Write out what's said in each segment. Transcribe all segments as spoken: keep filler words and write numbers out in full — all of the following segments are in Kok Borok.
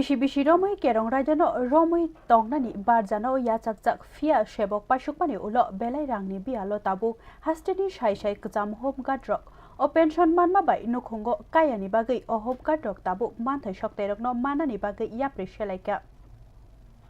T B C romwi Kerong raidano romwi tongnani barjano yachakjak, phiya sebok paisukmani ulo belai rangni biyalo tabuk hasteni sai sai kwcham home guard rok o pension manma bai nukhungo kayani bagwi o home guard rok tabuk manthai soktairokno manani bagwi yapri selaikha.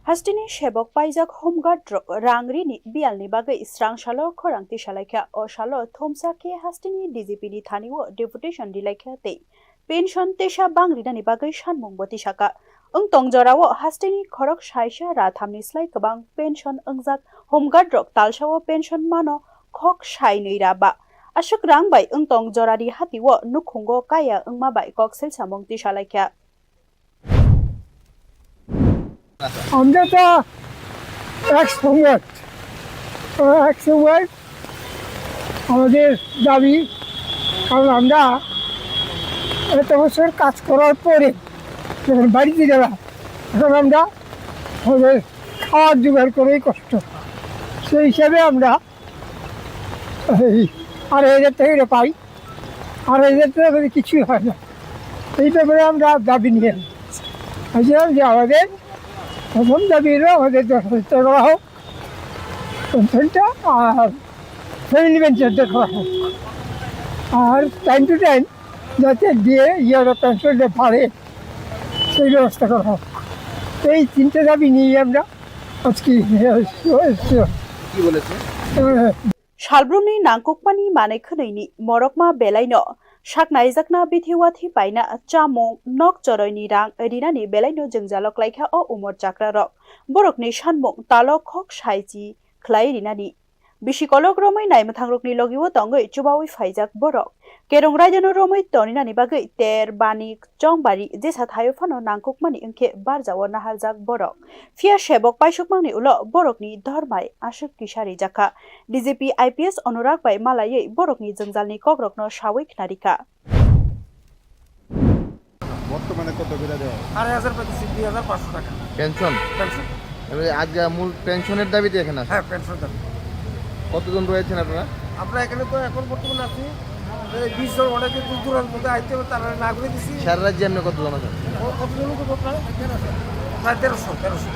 Hasteni sebok paijak home guard rok rang rini biyalni bagwi srang salo khorang tisalaikha. O salo thumsa khe hasteni D G P ni thani o deputation rilaikha tei pension tesa bang rinani bagwi sanmung bo tisaka. Wng tong jorao hasteni khorok saisa ra thamni slai kwbang pension wngjak home guard rok talsao pension mano khok sai nwi ra ba. Aswk rang bai wng tong jorani hatio nukhungo kaya wngma bai kok selsamung tisalaikha. আমরা তো এক সংগত, এক সংগত আমাদের দাবি, কারণ আমরা এত বছর কাজ করার পরে যখন বাড়িতে গেলাম, এখন আমরা আমাদের খাওয়ার জোগাড় করেই কষ্ট। সেই হিসাবে আমরা এই আড়াই হাজার টাকা করে পাই। আড়াই হাজার টাকা করে কিছুই হয় না। এই ব্যাপারে আমরা দাবি নিয়ে এসেছি। বলছিলাম যে আমাদের প্রথম দাবি হলো আমাদের দশ হাজার টাকা করা হোক, পেনশনটা, আর ফ্যামিলি পেনশনটা করা হোক, আর টাইম টু টাইম যাতে দিয়ে ইয়ারা পেনশনটা বাড়ে, সেই ব্যবস্থা করা হোক। এই তিনটে দাবি নিয়ে আমরা আজকে এসেছি। কি বলেছে? Salbrumni nangkukmani manwi khwnwini morokma belaino saknaijakna bithi wathi paina chamung nok choroini rang rinani belaino jwngjalo klaikha o umor chakrarok. Borokni sanmung talo khok saichi khlai rinani. Bisi kolok romwi naimwthangrokni logio tongwi chubawi phaijak borok. Kerong raidano romwi toninani bagwi Ter, Banik, Chongbari jesa thaio phano nangkukmani wngkhe barjao naharjak borok. Phiya sebok paisukmani ulo borokni dormai aswk kisa rijakha. D G P I P S Anurag bai malaiwi borokni jwngjalni kokrokno sawi khnarikha. বর্তমানে কত করে দেওয়া হয়? আড়াই হাজার পাইতেছি, দুই হাজার পাঁচশো টাকা। পেনশন? পেনশন। এবারে আজকে মূল পেনশনের দাবিতে এখানে আসা? হ্যাঁ, পেনশন দাবি। কতজন রয়েছেন আপনারা? আমরা এখানে তো এখন বর্তমানে আছি, এই বিশ জন, অনেকে দূর দূরান্ত থেকে আইতে হবে, তারা না করে দিছি। সারা রাজ্যে এমনি কতজন আছেন? ও, কতজন লোক আপনারা? প্রায় তেরোশো, তেরোশো।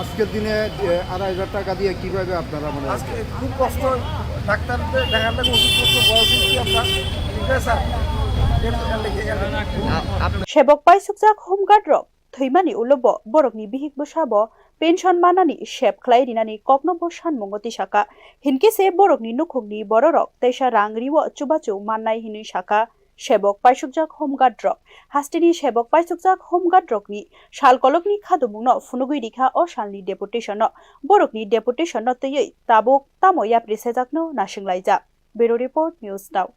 আজকের দিনে, এ, আড়াই হাজার টাকা দিয়ে কিভাবে আপনারা, মানে, আজকে খুব কষ্ট, ডাক্তার দেখান লাগে, ওষুধপত্র, বয়স হচ্ছে আপনার, ঠিক আছে, স্যার? এর দোকান থেকে এখানে। আ-, up- Sebok paisukjak home guard rok thwimani ulo bo borokni bihik bwsabo pension manani sep khlai rinani kokno bo sanmungo tisaka. Hinkhe se borokni nukhungni bororok teisa rang rio chubachu mannai hinwi saka. Sebok paisukjak home guard rok. Hasteni sebok paisukjak home guard rokni sal kolokni khadumungno phunugwi rikha o salni deputation no. Borokni deputation no twiwi tabuk tamo yapri sejakno nasinglaijak. Bureau Report, News Now.